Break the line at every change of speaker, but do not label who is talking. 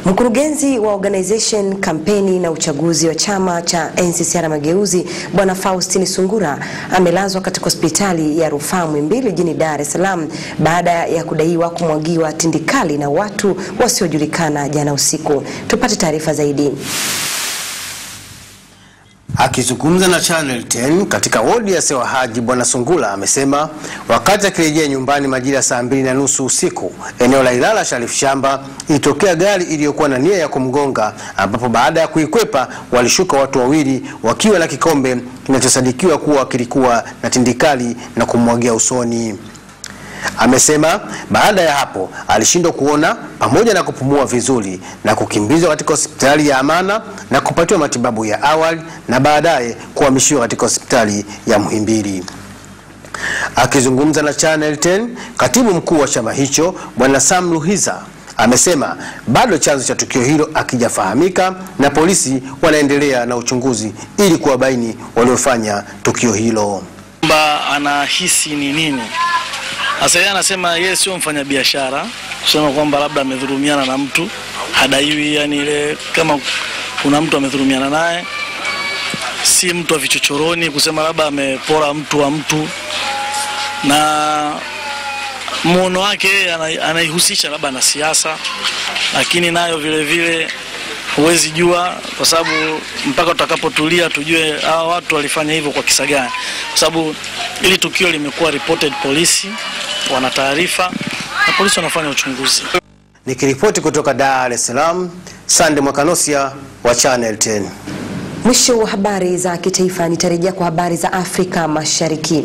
Mkurugenzi wa organization, kampeni na uchaguzi wa chama cha NCCR Mageuzi, Bwana Faustini Sungura, amelazwa katika hospitali ya Rufaa Muhimbili jijini Dar es Salaam baada ya kudaiwa kumwagiwa tindikali na watu wasiojulikana jana usiku. Tupate taarifa zaidi.
Akizungumza na Channel 10 katika wodi ya Sewa Haji, Bwana Sungula amesema wakati akirejea nyumbani majira saa 2:30 usiku eneo la Ilala Sharif Shamba ilitokea gari iliyokuwa na nia ya kumgonga, ambapo baada ya kuikwepa walishuka watu wawili wakiwa na kikombe kinachosadikiwa kuwa kilikuwa na tindikali na kumwagia usoni. Amesema baada ya hapo alishindwa kuona pamoja na kupumua vizuri na kukimbizwa katika hospitali ya Amana na kupatiwa matibabu ya awali na baadaye kuhamishiwa katika hospitali ya Muhimbili. Akizungumza na Channel 10, katibu mkuu wa chama hicho Bwana Sam Luhiza amesema bado chanzo cha tukio hilo hakijafahamika na polisi wanaendelea na uchunguzi ili kuwabaini waliofanya tukio hilo.
Anahisi ni nini? Sasa yeye anasema yeye sio mfanyabiashara, kusema kwamba labda amedhulumiana na mtu, hadaiwi, yani ile kama kuna mtu amedhulumiana naye, si mtu wa vichochoroni kusema labda amepora mtu wa mtu, na muono wake anaihusisha labda na siasa, lakini nayo vile vile huwezi jua kwa sababu mpaka tutakapotulia tujue hawa watu walifanya hivyo kwa kisa gani, kwa sababu ili tukio limekuwa reported polisi, wana taarifa na polisi wanafanya uchunguzi.
Nikiripoti kutoka Dar es Salaam, Sande Mwakanosia wa Channel 10.
Mwisho wa habari za kitaifa, nitarejea kwa habari za Afrika Mashariki.